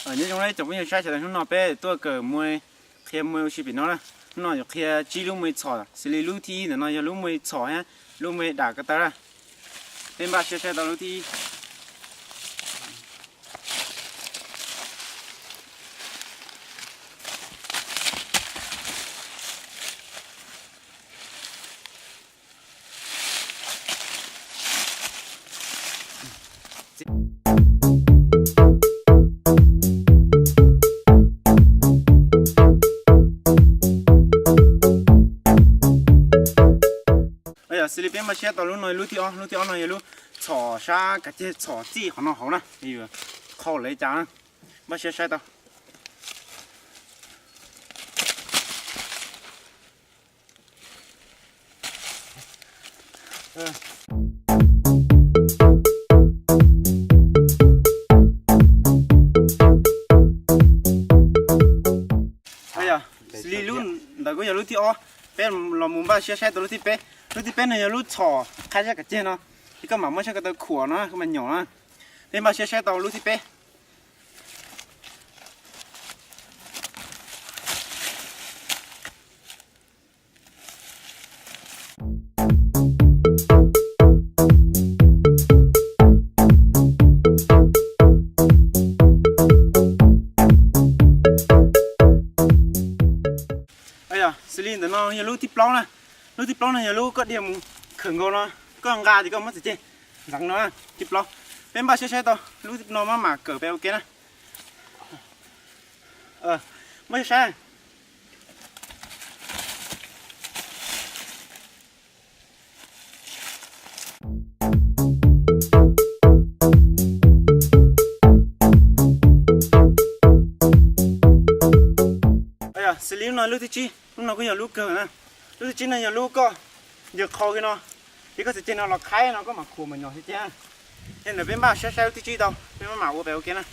Nyob zoo ib tsoom phooj ywg saib sawv daws, hnub no peb tuaj kawm muaj qhia muaj ua si pem no na. Hnub no yuav qhia tsib lub muaj txhom, xws li lub thib ib ntawm no yog lub muaj txhom thiab lub muaj dam ko taw na. Peb npaj siab saib tau lub thib ib. Xws li peb npaj siab tau lub no lub thib ob, lub thib ob no yog lub txhom sab kav ceg txhom txij qhov no hauv na, yuav qhau lawv cas na. Npaj siab saib tau. Xws li lub ntawd kuj yog lub thib ob, peb los mus npaj siab saib tau lub thib peb. Lub thib peb no yog lub txhom qhab sab kav ceg no, es koj mam muab sab ko taw khuam no koj mam nyom na. Peb npaj siab saib tau lub thib peb. Xws li ntawm no yog lub thib plaub na. Lub thib plaub no yog lub koj dhia mus khawm nkaus no, koj nqa ces koj muab txiv ceg ntxeev no, thib plaub. Peb npaj siab saib tau lub no maj mam kawm peb ua ke na. Muab saib. Xws li lub no lub thib tsib, lub no kuj yog lub kawg na. Lub thib tsib no yog lub koj ncaws qhau li no, ces koj txiv ceg no los qhaib no koj mam khuam mam nyom txiv ceg. Ces ntawm peb npaj siab saib lub thib tsib tau, peb maj mam ua pem ua ke na.